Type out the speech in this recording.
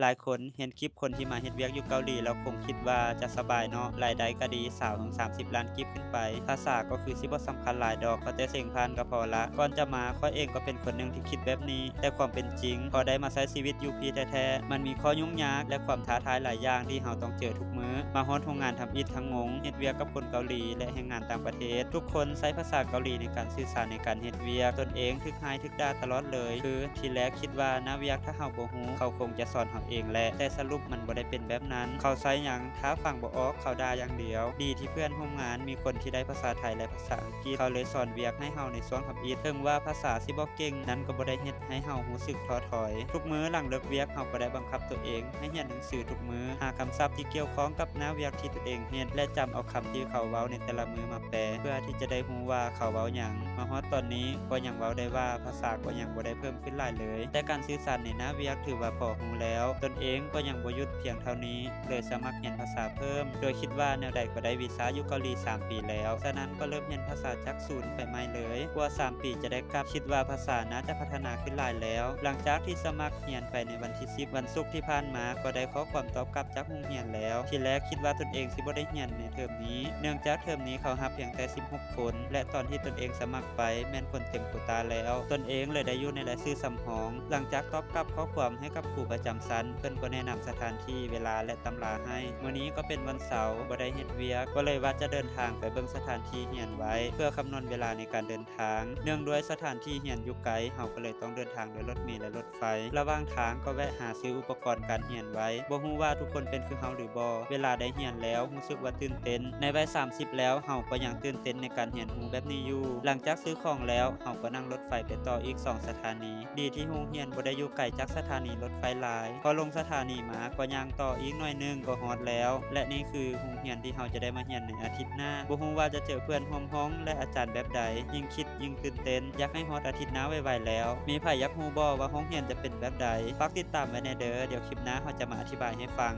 ຫຼາຍຄົນເຫັນຄລິບຄົນທີ່ມາເຮັດວຽກຢູ່ເກົາຫຼີແລ້ວຄົງຄິດວ່າຈະສະບາຍເນາະ, ລາຍໄດ້ກໍດີ ຊາວເຖິງສາມສິບລ້ານກີບຂຶ້ນໄປ, ພາສາກໍຄືຊິບໍ່ສຳຄັນຫຼາຍດອກ, ເອົາແຕ່ເສັງຜ່ານກໍພໍລະ. ກ່ອນຈະມາ ຂ້ອຍເອງກໍເປັນຄົນໜຶ່ງທີ່ຄິດແບບນີ້, ແຕ່ຄວາມເປັນຈິງ ພໍໄດ້ມາໃຊ້ຊີວິດຢູ່ພີ້ແທ້ໆ, ມັນມີຂໍ້ຫຍຸ້ງຍາກ ແລະ ຄວາມທ້າທາຍຫຼາຍຢ່າງທີ່ເຮົາຕ້ອງເຈີທຸກມື້. ມາຮອດໂຮງງານທຳອິດທັງງົງ, ເຮັດວຽກກັບຄົນເກົາຫຼີ ແລະ ແຮງງານຕ່າງປະເທດ. ທຸກຄົນໃຊ້ພາສາເກົາຫຼີໃນການສື່ສານ, ໃນການເຮັດວຽກ. ຕົນເອງຖືກຮ້າຍຖືກດ່າຕະຫຼອດເລີຍ, ຄືທີແລກຄິດວ່ານາວຽກ ຖ້າເຮົາບໍ່ຮູ້ ເຂົາຄົງຈະສອນເຮົາເອງແຫຼະ, ແຕ່ສະຫຼຸບມັນບໍ່ໄດ້ເປັນແບບນັ້ນ. ເຂົາໃຊ້ຫຍັງ? ຖ້າຟັງບໍ່ອອກ ເຂົາດ່າຢ່າງດຽວ. ດີທີ່ເພື່ອນຮ່ວມງານມີຄົນທີ່ໄດ້ພາສາໄທ ແລະ ພາສາອັງກິດ, ເຂົາເລີຍສອນວຽກໃຫ້ເຮົາໃນຊ່ວງທຳອິດ. ເຖິງວ່າພາສາຊິບໍ່ເກັ່ງ, ນັ້ນກໍບໍ່ໄດ້ເຮັດໃຫ້ເຮົາຮູ້ສຶກທໍ້ຖອຍ. ທຸກມື້ຫຼັງເລີກວຽກ, ເຮົາກໍໄດ້ບັງຄັບຕົວເອງໃຫ້ຮຽນໜັງສືທຸກມື້, ຫາຄຳສັບທີ່ກ່ຽວຂ້ອງກັບໜ້າວຽກທີ່ຕົນເອງເຮັດ ແລະ ຈຳເອົາຄຳທີ່ເຂົາເວົ້າໃນແຕ່ລະມື້ມາແປ, ເພື່ອທີ່ຈະໄດ້ຮູ້ວ່າເຂົາເວົ້າຫຍັງ. ມາຮອດຕອນນີ້ກໍຍັງເວົ້າໄດ້ວ່າພາສາກໍຍັງບໍ່ໄດ້ເພີ່ມຂຶ້ນຫຼາຍເລີຍ, ແຕ່ການສື່ສານໃນໜ້າວຽກຖືວ່າພໍຮູ້ແລ້ວ. ຕົນເອງກໍຍັງບໍ່ຢຸດພຽງເທົ່ານີ້, ເລີຍສະໝັກຮຽນພາສາເພີ່ມ, ໂດຍຄິດວ່າແນວໃດກໍໄດ້ວີຊາຢູ່ເກົາຫຼີສາມປີແລ້ວ, ສະນັ້ນກໍເລີ່ມຮຽນພາສາຈາກສູນໄປໃໝ່ເລີຍ. ກວ່າສາມປີຈະໄດ້ກັບ, ຄິດວ່າພາສາໜ້າຈະພັດທະນາຂຶ້ນຫຼາຍແລ້ວ. ຫຼັງຈາກທີ່ສະໝັກຮຽນໄປໃນວັນທີສິບ ວັນສຸກທີ່ຜ່ານມາ, ກໍໄດ້ຂໍ້ຄວາມຕອບກັບຈາກໂຮງຮຽນແລ້ວ. ທີແລກຄິດວ່າຕົນເອງຊິບໍ່ໄດ້ຮຽນໃນເທີມນີ້, ເນື່ອງຈາກເທີມນີ້ເຂົາຮັບພຽງແຕ່ສິບຫົກຄົນ ແລະ ຕອນທີ່ຕົນເອງສະໝັກໄປແມ່ນຄົນເຕັມໂຄຕາແລ້ວ. ຕົນເອງເລີຍໄດ້ຢູ່ໃນລາຍຊື່ສຳຮອງ. ຫຼັງຈາກຕອບກັບຂໍ້ຄວາມໃຫ້ກັບຄູປະຈຳຊັ້ນ, ເພິ່ນກໍແນະນຳສະຖານທີ່, ເວລາ ແລະ ຕຳລາໃຫ້. ມື້ນີ້ກໍເປັນວັນເສົາ, ບໍ່ໄດ້ເຮັດວຽກ, ກໍເລີຍວ່າຈະເດີນທາງໄປເບິ່ງສະຖານທີ່ຮຽນໄວ້ ເພື່ອຄຳນວນເວລາໃນການເດີນທາງ. ເນື່ອງດ້ວຍສະຖານທີ່ຮຽນຢູ່ໄກ, ເຮົາກໍເລີຍຕ້ອງເດີນທາງດ້ວຍລົດເມ ແລະ ລົດ ໄຟ. ລະຫວ່າງທາງກໍແວະຫາຊື້ອຸປະກອນການຮຽນໄວ້. ບໍ່ຮູ້ວ່າທຸກຄົນເປັນຄືເຮົາຫຼືບໍ່? ເວລາໄດ້ຮຽນແລ້ວຮູ້ສຶກວ່າຕື່ນເຕັ້ນ. ໃນໄວສາມສິບແລ້ວ, ເຮົາກໍຍັງຕື່ນເຕັ້ນໃນການຮຽນຮູ້ແບບນີ້ຢູ່. ຫຼັງຈາກຊື້ຂອງແລ້ວ, ເຮົາກໍນັ່ງລົດໄຟໄປຕໍ່ອີກສອງສະຖານີ. ດີທີ່ໂຮງຮຽນບໍ່ໄດ້ຢູ່ໄກຈາກສະຖານີລົດໄຟຫຼາຍ. ພໍລົງສະຖານີມາ, ກໍຍ່າງຕໍ່ອີກໜ້ອຍໜຶ່ງກໍຮອດແລ້ວ. ແລະ ນີ້ຄືໂຮງຮຽນທີ່ເຮົາຈະໄດ້ມາຮຽນໃນອາທິດໜ້າ. ບໍ່ຮູ້ວ່າຈະເຈີເພື່ອນຮ່ວມຫ້ອງ ແລະ ອາຈານແບບໃດ. ຍິ່ງຄິດ ຍິ່ງຕື່ນເຕັ້ນ, ຢາກໃຫ້ຮອດອາທິດໜ້າໄວໆແລ້ວ. ມີໃຜຢາກຮູ້ບໍ່ວ່າຫ້ອງຮຽນຈະເປັນແບບໃດ? ຝາກຕິດຕາມໄວ້ແດ່ເດີ, ດຽວຄລິບໜ້າເຮົາຈະມາອະທິບາຍໃຫ້ຟັງ.